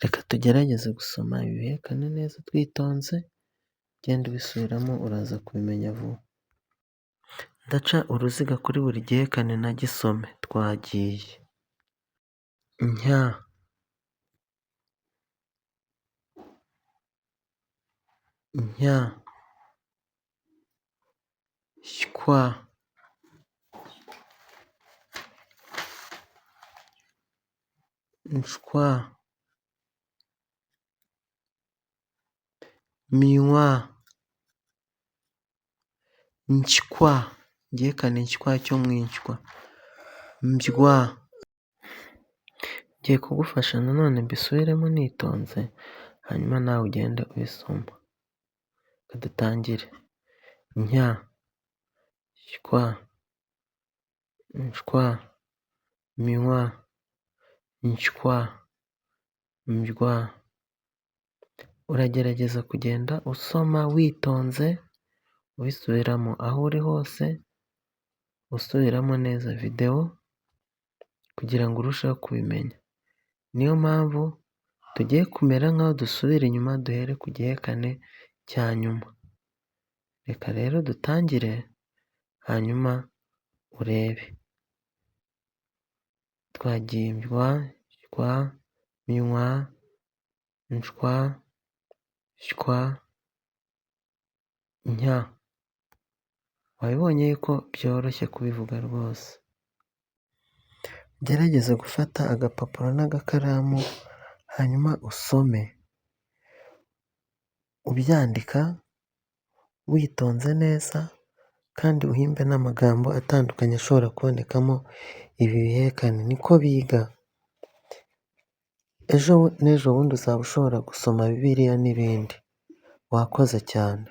Reka tugerageze gusoma ibi bihekane neza twitonze, ugenda ubisubiramo uraza kubimenya vuba. Ndaca uruziga kuri buri gihekane nagisome. Twagiye. Nya, nya, shywa, nshwa, mywa, nshywa, igihekane nshywa cyo mu inshywa, mbywa. Ngiye kugufasha nanone mbisubiremo nitonze, hanyuma nawe ugende ubisoma. Reka dutangire. Nya, shywa, nshwa, mywa, nshywa, mbywa. Uragerageza kugenda usoma witonze, ubisubiramo aho uri hose, usubiramo neza videwo kugira ngo urusheho kubimenya. Niyo mpamvu tugiye kumera nk'aho dusubira inyuma duhere ku gihekane cya nyuma. Reka rero dutangire, hanyuma urebe. Twagiye mbywa, shywa, mywa, nshwa, shywa, nya. Wabibonye yuko byoroshye kubivuga rwose. Gerageza gufata agapapuro n'agakaramu hanyuma usome, ubyandika witonze neza kandi uhimbe n'amagambo atandukanye ashobora kubonekamo ibi bihekane, niko biga. Ejo n'ejo bundi uzaba ushobora gusoma Bibiliya n'ibindi. Wakoze cyane.